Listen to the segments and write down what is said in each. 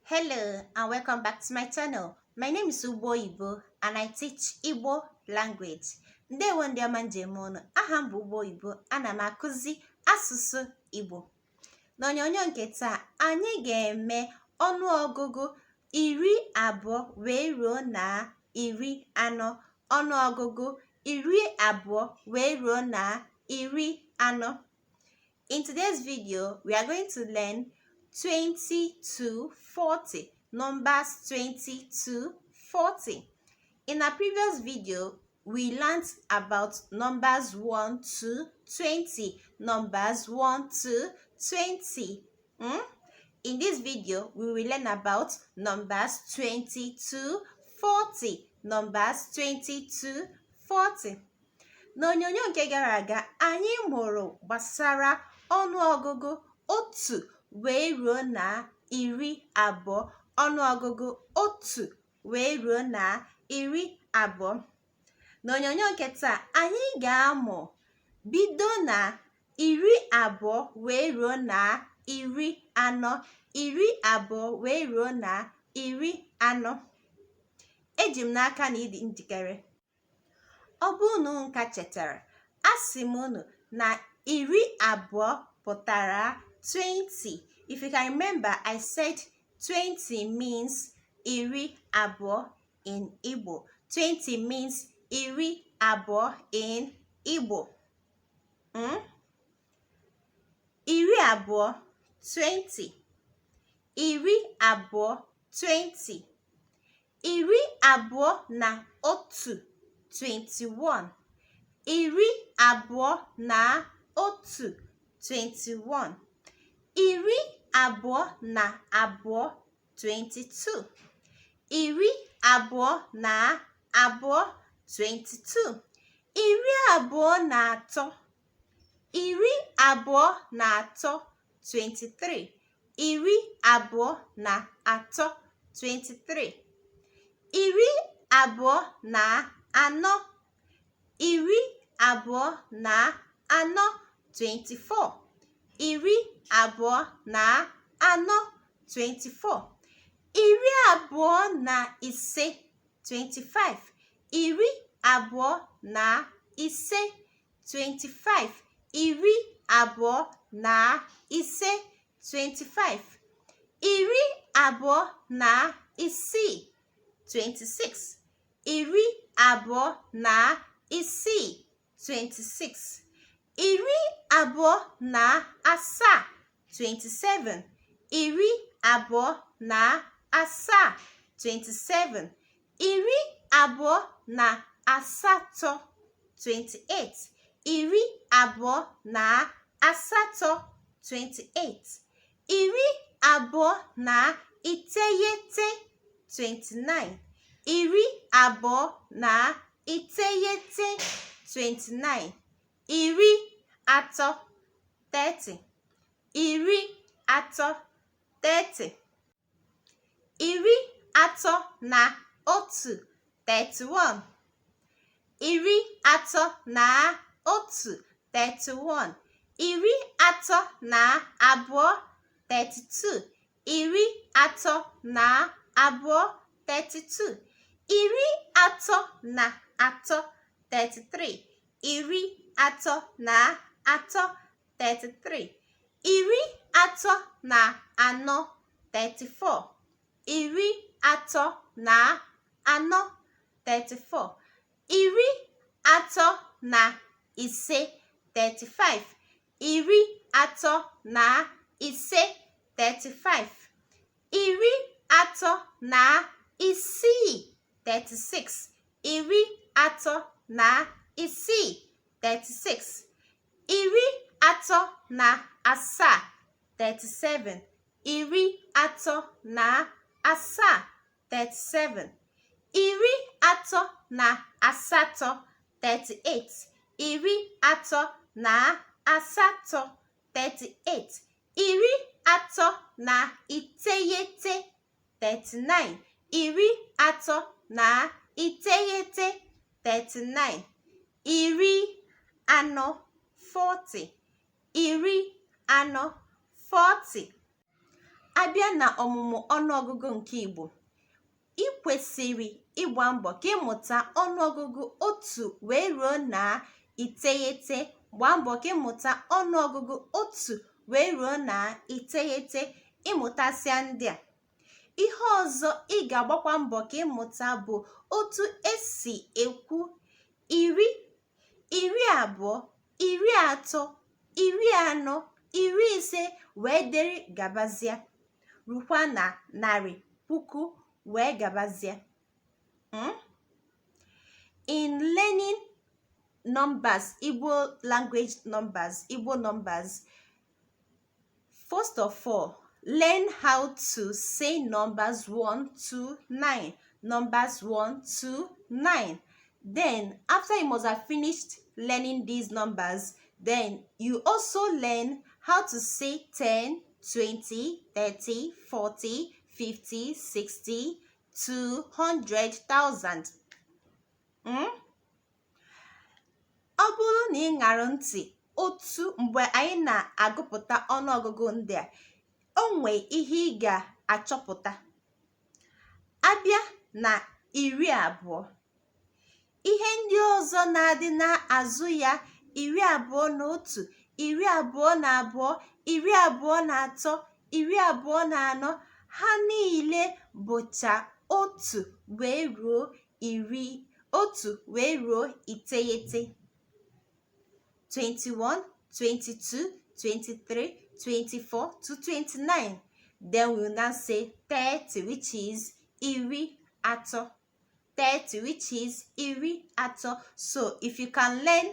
Hello and welcome back to my channel. My name is Ugbo Igbo and I teach Igbo language. Ndewo ndị ọma njem ọnụ. Aha m bụ Ugbo Igbo. Ana m akụzi asụsụ Igbo. N'onyonyo nke taa, anyị ga-eme ọnụọgụgụ 20 wee ruo na 40. Ọnụọgụgụ 20 wee ruo na 40. In today's video, we are going to learn 20 to 40, numbers 20 to 40. In our previous video, we learned about numbers 1 to 20, numbers 1 to 20. In this video, we will learn about numbers 20 to 40, numbers 20 to 40. N'onyonyo nke gara aga, anyị mụrụ gbasara ọnụọgụgụ 1 wee ruo na 20, ọnụọgụgụ 1 wee ruo na 20. N'onyonyo nke taa, anyị ga-amụ bido na 20 wee ruo na 40, 20 wee ruo na 40. Eji m n'aka na ịdị njikere. Ọ bụrụ na unu ka chetara, asị m unu na 20 pụtara 20. If you can remember, I said 20 means 20 in Igbo. 20 means 20 in Igbo. 20, 20. 20, 20. 21, 21. 21, 21. 22, 22. 22, 22. 23, 23, 23. 23, 23. 24, 24, 24. 24, 24. 25, 25. 25, 25. 25, 25. 26, 26. 26, 26. 27, 27. 27, 27. 28, 28. 28, 28. 29, 29. 29, 29. 30, 30. 30, 30. 31, 31. 31, 31. 32, 32. 32, 32. 33, 33. 33, 33. 34, 34. 34, 34. 35, 35. 35, 35. 36, 36. 36, 36. 37, 37. 37, 37. 38, 38. 38, 38. 39, 39. 39, 39. 40, 40. 40, 40. A bịa na ọmụmụ ọnụọgụgụ nke Igbo, ị kwesịrị ịgba mbọ ka ịmụta ọnụọgụgụ otu wee ruo na iteghete. Gbaa mbọ ka ịmụta ọnụọgụgụ otu wee ruo na iteghete. Ịmụtasịa ndị a, ihe ọzọ ị ga-agbakwa mbọ ka ịmụta bụ otu esi ekwu iri, 20, 30, 40, 50 wee dịrị gabazie, rukwa na narị, puku wee gabazie. In learning numbers, Igbo language numbers, Igbo numbers, first of all, learn how to say numbers 1 to 9. Numbers 1 to 9. Then after you must have finished learning these numbers, then you also learn how to say 10, 20, 30, 40, 50, 60, 200,000. Ọ bụrụ na ị ṅara ntị otu mgbe anyị na-agụpụta ọnụọgụgụ ndị a, o nwee ihe ị ga-achọpụta. Abịa na 20, ihe ndị ọzọ na-adị n'azụ ya, 21, 22, 23, 24, ha niile bụcha otu wee ruo iri, otu wee ruo iteghete. 21, 22, 23, 24 to 29. Then we will now say 30, which is 30. 30, which is 30. So if you can learn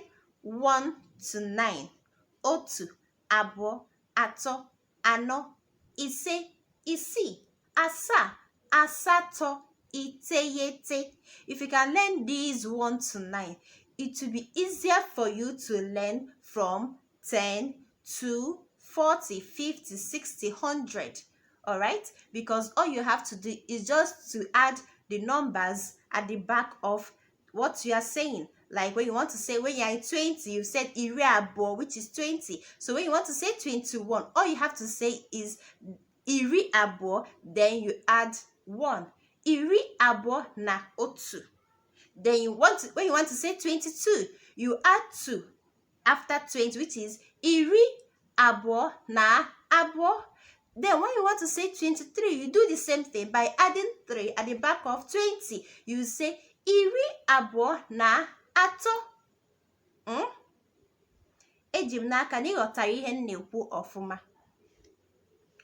1 to 9, otu, abụọ, atọ, anọ, ise, isii, asaa, asatọ, iteghete. If you can learn these 1 to 9, it will be easier for you to learn from 10 to 40, 50, 60, 100. All right? Because all you have to do is just to add the numbers at the back of what you are saying. Like when you want to say, when you're in 20, you said iri abụọ, which is 20. So when you want to say 21, all you have to say is iri abụọ, then you add 1. Iri abụọ na otu. Then you want to, when you want to say 22, you add 2 after 20, which is iri abụọ na abụọ. Then when you want to say 23, you do the same thing by adding 3 at the back of 20. You say iri abụọ na atọ. Eji m n'aka na ị ghọtara ihe m na-ekwu ọfụma.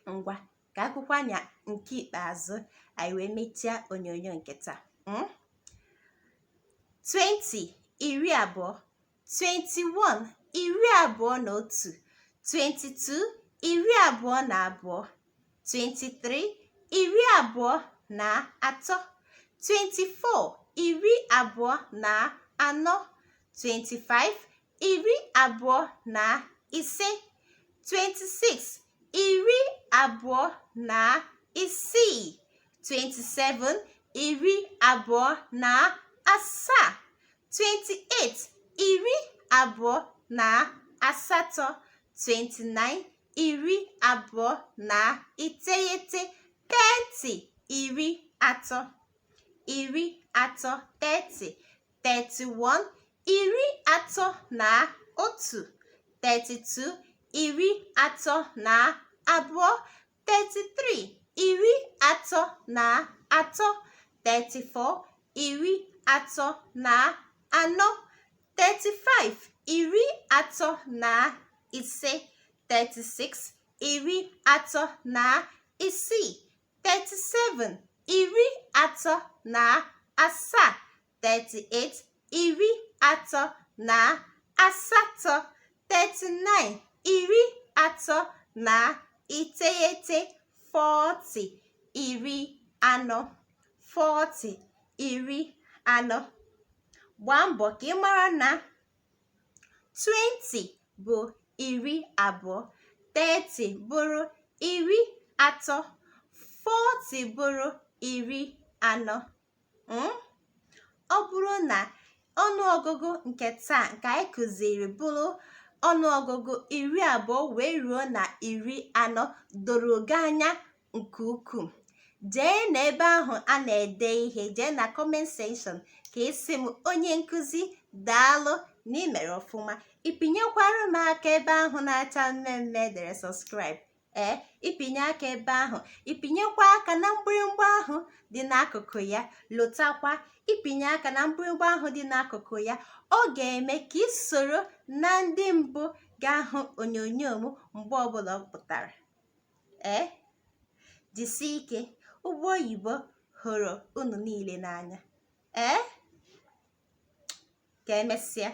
Ngwa, ka akwụkwọ anya nke ikpeazụ anyị wee mechie onyonyo nke taa. 20, 20, 21, 21, 22, 22, 23, 23, 24, 24, 25, 25, 26, 26, 27, 27, 28, 28, 29, 29, 30, 30, 30, 30, 31, 31, 32, 32, 33, 33, 34, 34, 35, 35, 36, 36, 37, 37, 38, 38, 39, 39, 40, 40, 40, 40. Gbaa mbọ ka ị mara na 20 bụ 20, 30 bụrụ 30, 40 bụrụ 40. Ọ bụrụ na ọnụọgụgụ nke taa nke anyị kụziri bụrụ ọnụọgụgụ 20 wee ruo na 40 doro gị anya. nke ukwuu. Jee n'ebe ahụ a na-ede ihe, jee na comment section ka ị sị m, "Onye nkụzi, daalụ na ị mere ọfụma." Ịpịnyekwara m aka ebe ahụ na-acha mmemme edere subscribe. Ee, ịpịnye aka ebe ahụ, ịpịnyekwa aka na mgbịrịmgba ahụ dị n'akụkụ ya. Lotakwa, ịpịnye aka na mgbịrịmgba ahụ dị n'akụkụ ya, ọ ga-eme ka ị soro na ndị mbụ ga-ahụ onyonyo m mgbe ọbụla ọ pụtara. Ee, jisie ike. Ụgbọ oyibo hụrụ unu niile n'anya. Ee, ka emesịa.